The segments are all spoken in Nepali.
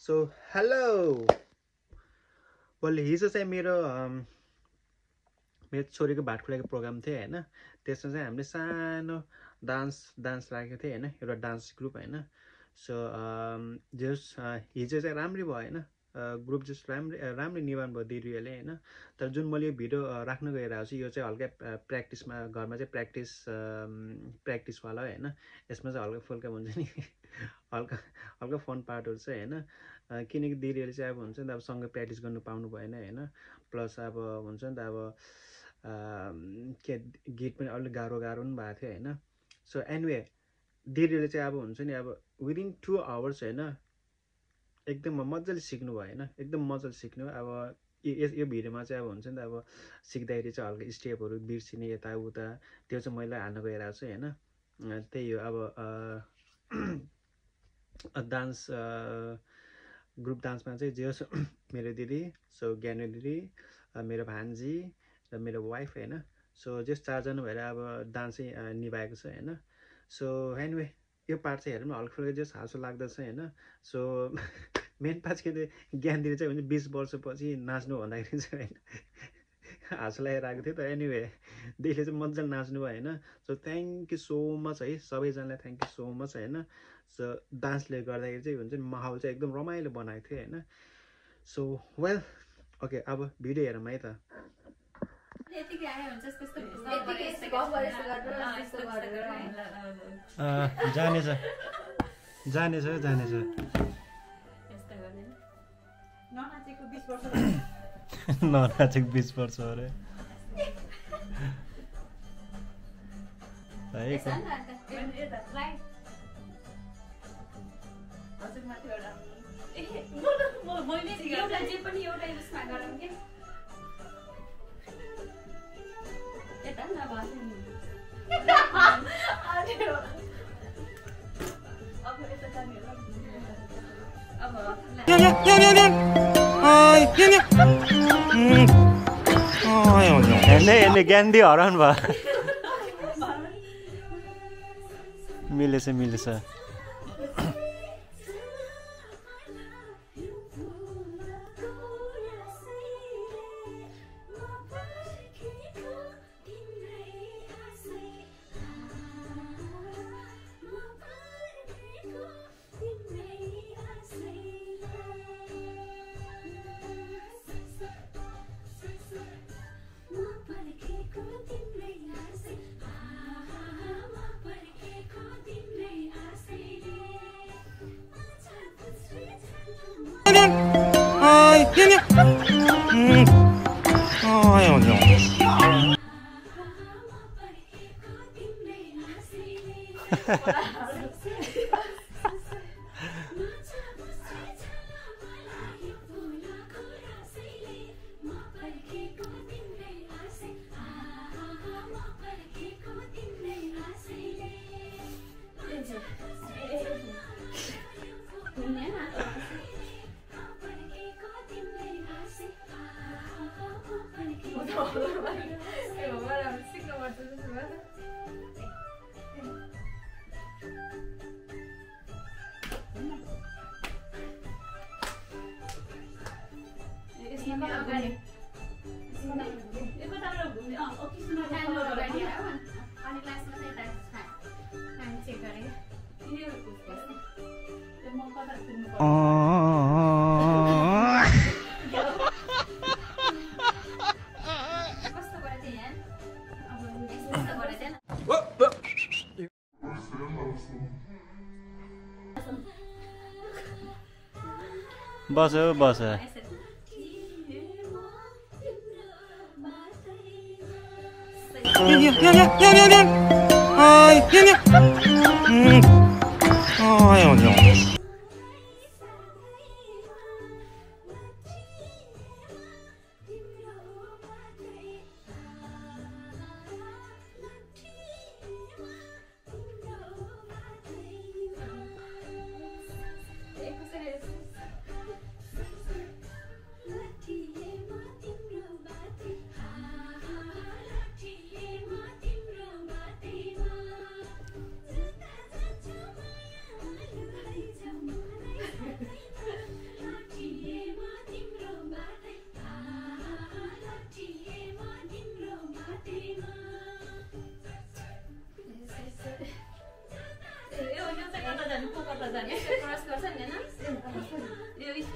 सो हेलो बोले हिजो चाहिँ मेरो छोरीको भाटखुलाको प्रोग्राम थियो हैन त्यसमा चाहिँ हामीले सानो डान्स राखेको थियो हैन एउटा डान्स ग्रुप हैन सो जस हिजो चाहिँ राम्रै भयो हैन ग्रुप जस राम्रै निभाउनु भयो दिदीहरूले हैन तर जुन मैले यो भिडियो राख्न गइरहेको छु यो चाहिँ हल्का प्र्याक्टिसमा घरमा चाहिँ प्र्याक्टिस वाला हैन यसमा चाहिँ हल्का फुल्का हुन्छ नि हल्का फन पार्टहरु छ हैन किनकि दिदीहरूले चाहिँ अब हुन्छ नि अब सँगै प्र्याक्टिस गर्नु पाउनु भएन हैन प्लस अब हुन्छ नि त अब के गीत पनि अलि गाह्रो पनि भएको थियो हैन सो एनीवे दिदीले चाहिँ अब हुन्छ नि अब विदिन 2 आवर्स हैन एकदम मजाले सिक्नु भयो हैन एकदम मजाले सिक्नु अब यो भिडियोमा चाहिँ अब हुन्छ नि त अब सिक्दाखेरि चाहिँ हल्का स्टेपहरु बिर्सिने यताउता त्यो चाहिँ मैले हाल्न गइरहेको छु हैन त्यही हो अब डान्स ग्रुप डान्समा चाहिँ जे मेरो दिदी सो ज्ञानु दिदी मेरो भान्जी र मेरो वाइफ हैन सो जस 4 जना भएर अब डान्स चाहिँ निभाएको छ हैन सो एनीवे यो पार्ट चाहिँ हेर्नु हल्का फुल्का जस हाँसो लाग्दछ हैन सो मेन पार्ट के ज्ञान दिदी चाहिँ हुन्छ 20 वर्षपछि नाच्नु भन्दाखेरि चाहिँ हैन हाँसो लागिरहेको थियो त एनीवे दिदीले चाहिँ मजाले नाच्नु भयो हैन so thank you so much है सबैजनालाई थ्यांक यू सो मच हैन सो डान्सले गर्दाखेरि चाहिँ हुन्छ नि माहौल चाहिँ एकदम रमाइलो बनाएको थियो हैन सो वेल ओके अब भिडियो हेरौँ है त जानेछ ननाचेको 20 वर्ष अरे हेर्ने ज्ञानदी हराउनु भयो मिलेछ बस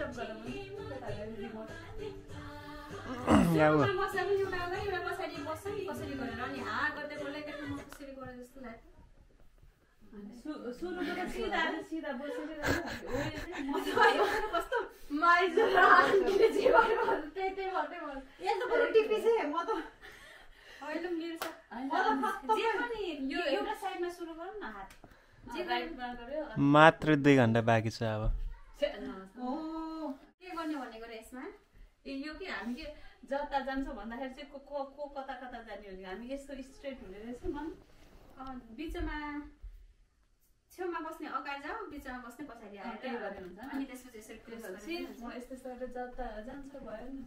स्टप गरौँ यहाँ बसेर एउटा पछाडि बस्छ नि कसरी गरेर अनि हा गर्दै बोल्दै के म कसरी गरे जस्तो लाग्यो सुरुबाट सिधा बसेर कस्तो माइजो र आन्टीले जे गर्यो त्यही भन्दै भयो यस्तो पुरो टिपी चाहिँ म त होइन मेरो जे पनि यो एउटा साइडमा सुरु गरौँ न हात जे राइटमा गर्यो मात्र 2 घण्टा बाँकी छ अब के गर्ने भनेको र यसमा यो कि हामी के जता जान्छ भन्दाखेरि चाहिँ को कता जाने हो हामी यस्तो स्ट्रेट हुने रहेछ मन बिचमा छेउमा बस्ने अगाडि जाऊ बिचमा बस्ने पछाडि आएर त्यही गर्दै हुन्छ अनि त्यसपछि यसरी क्रस गरेर म यस्तो गरेर जता जान्छ भयो नि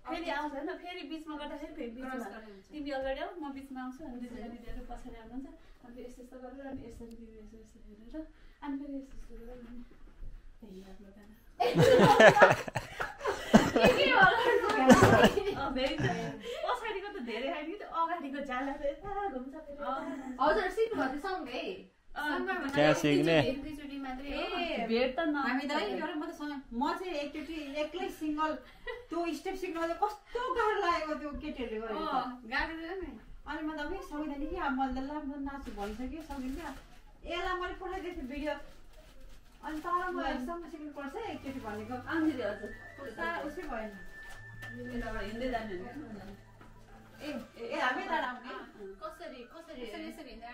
फेरि आउँछ हैन फेरि बिचमा गर्दाखेरि फेरि बिचमा तिमी अगाडि आऊ म बिचमा आउँछु अनि दुईजना दिदीहरु पछाडि आउनुहुन्छ अनि यस्तो गरेर अनि यसरी तिमी यस्तो हेरेर अनि फेरि यस्तो गरेर अनि त्यही आफ्नो गाना पछाडिको त धेरै होइन कि अगाडिको जाला त यता घुम्छ हजुर सिक्नु भयो सँगै त्यहाँ सिक्ने एकैचोटि मात्रै हो भेट त हामी त एउटा म त म चाहिँ एकचोटि एक्लै सिंगल त्यो स्टेप सिक्नु चाहिँ कस्तो गाह्रो लागेको त्यो केटीहरूले गरेको गाडी नि अनि म त अब सक्दैन कि अब मैले त राम्रो नाच्छु भनिसक्यो सक्दिनँ क्या यसलाई मैले पठाइदिएको थिएँ भिडियो अनि तर म सँग सिक्नुपर्छ एकचोटि भनेको आउँदिरे हजुर उसै भएन यताबाट हिँड्दै जाने हो ए हामी त आउने कसरी हिँड्दा